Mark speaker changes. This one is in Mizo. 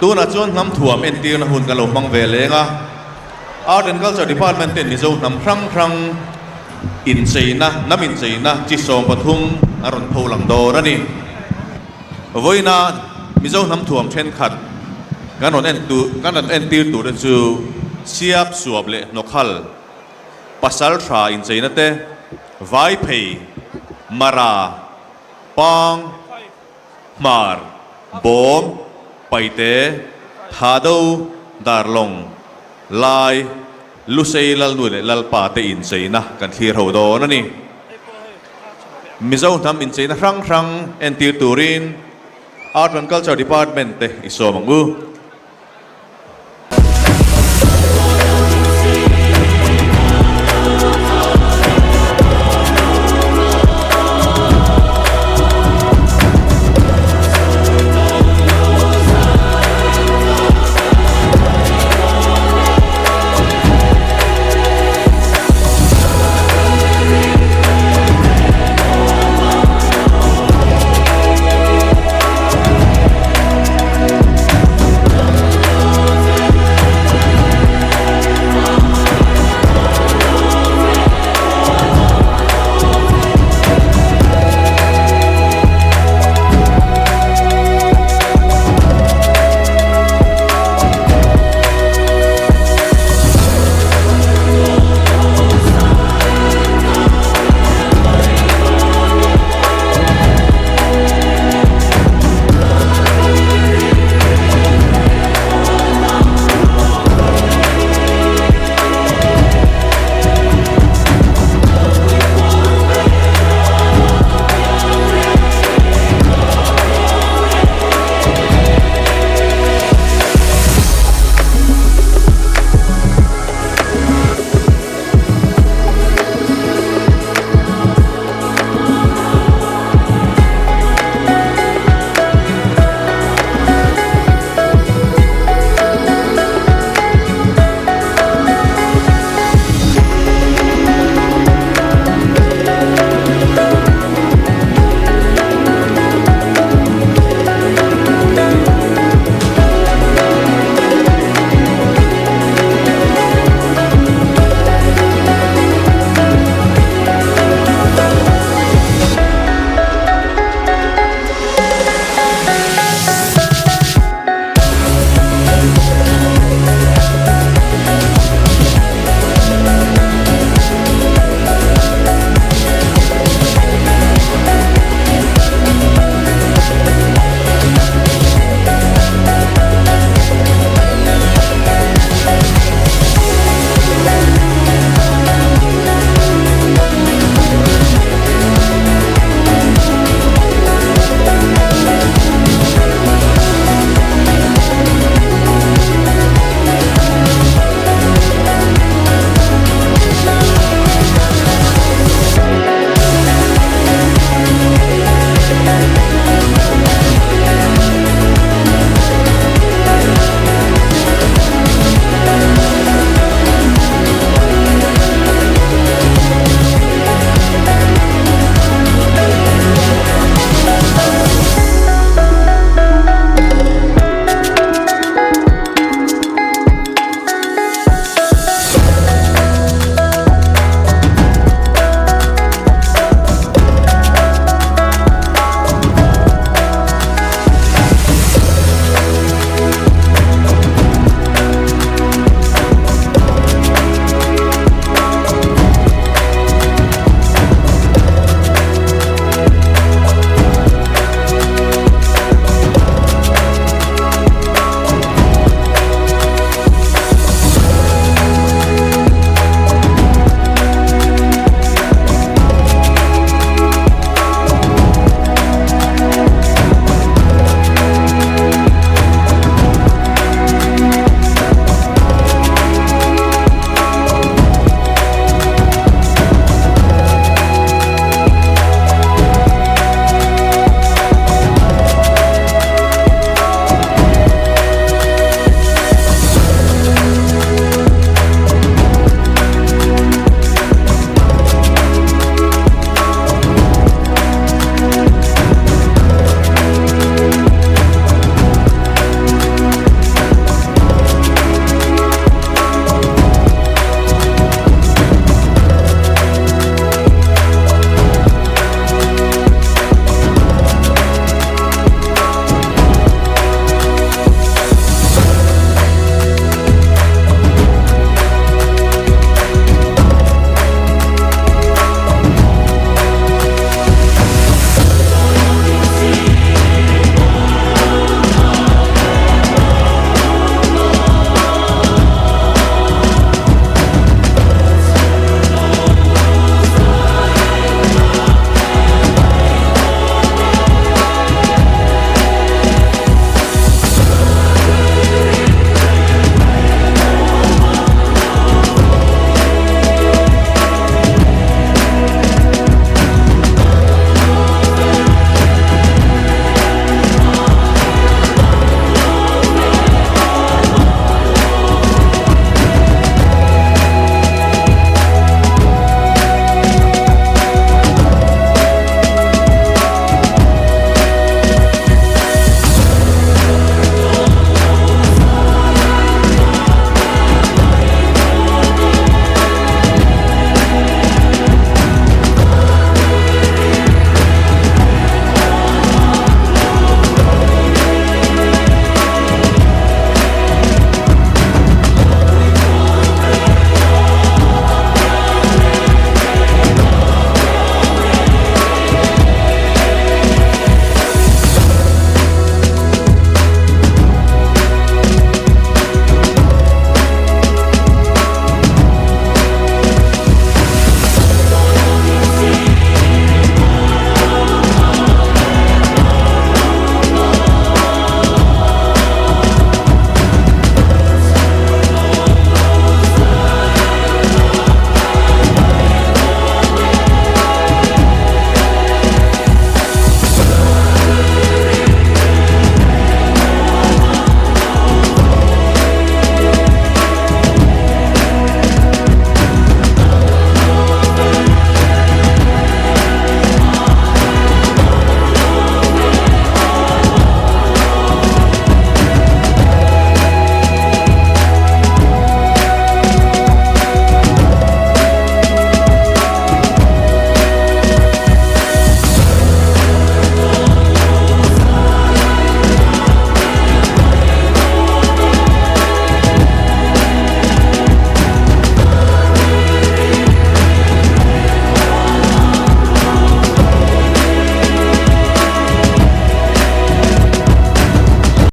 Speaker 1: Tunah chuan hnam thuam entirna hun kan lo hmang ve leng a, Art and Culture Department ten Mizo hnam hrang hrang incheina, hnam incheina chi 13 a rawn pho lang dawn a ni. Vawiina Mizo hnam thuam thenkhat kan rawn en tur, kan rawn entir tur te chu Siap, Suap leh Hnawkhal, Pasal tha incheina te, Vaiphei, Mara, Pang, Hmar, Bawm, Paite, Thado, Darlawng, Lai, Lusei Lalnu leh Lalpa te incheina kan thlir ho dawn a ni. Mizo hnam incheina hrang hrang entir turin Art and Culture Department te i sawm ang u.